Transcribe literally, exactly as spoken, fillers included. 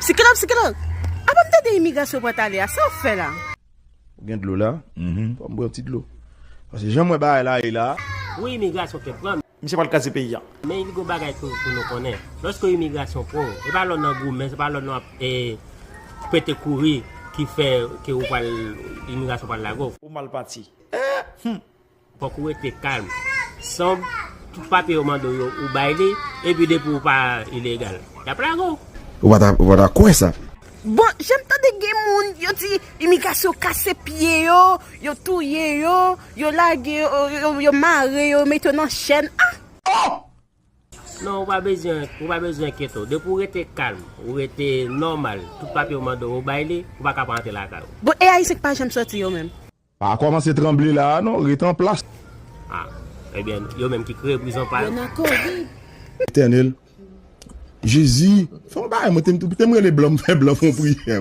Sikilòp, sikilòp. Apa m tande imigrasyon pran tale a? Sa w fè la? Ou gen dlo la? Mhm. Fò m pran ti dlo. Paske jan mwen bagay la ye la. Wi, imigrasyon te pran. Misye pral kraze peyi a. Men li gon bagay pou, pou nou konnen. Lòske imigrasyon pran w, e pa lò nan goumen, se pa lò nan ap e, pete kouri ki fè ke ou pral imigrasyon pral lage w. Ou mal pati. Fòk ou rete kalm. San tout papye yo mande w yo, ou bay li, epi depi ou pa ilegal, y ap lage w. Ou pa ta, ou pa ta kwè sa. Bon, jan m tande gen moun, yo di imigrasyon kase pye yo, yo touye yo, yo lage yo, yo, yo mare yo, mete yo nan chèn. Ah! Non, ou pa bezwen, ou pa bezwen enkyete w. Depi ou rete kalm, ou rete nòmal, tout papye yo mande w, ou bay li, ou pa ka pa antre lakay ou. Bon, e Ayisyen k pa janm sòti yo menm? Pa kòmanse tranble la a non, rete an plas. Ah, ebyen, yo menm ki kreye prizon pa yo. Yo nan kovid. Etènèl. Jezi. Fè yon bagay, mwen te m te m rele blan, m fè blan fè yon priyè.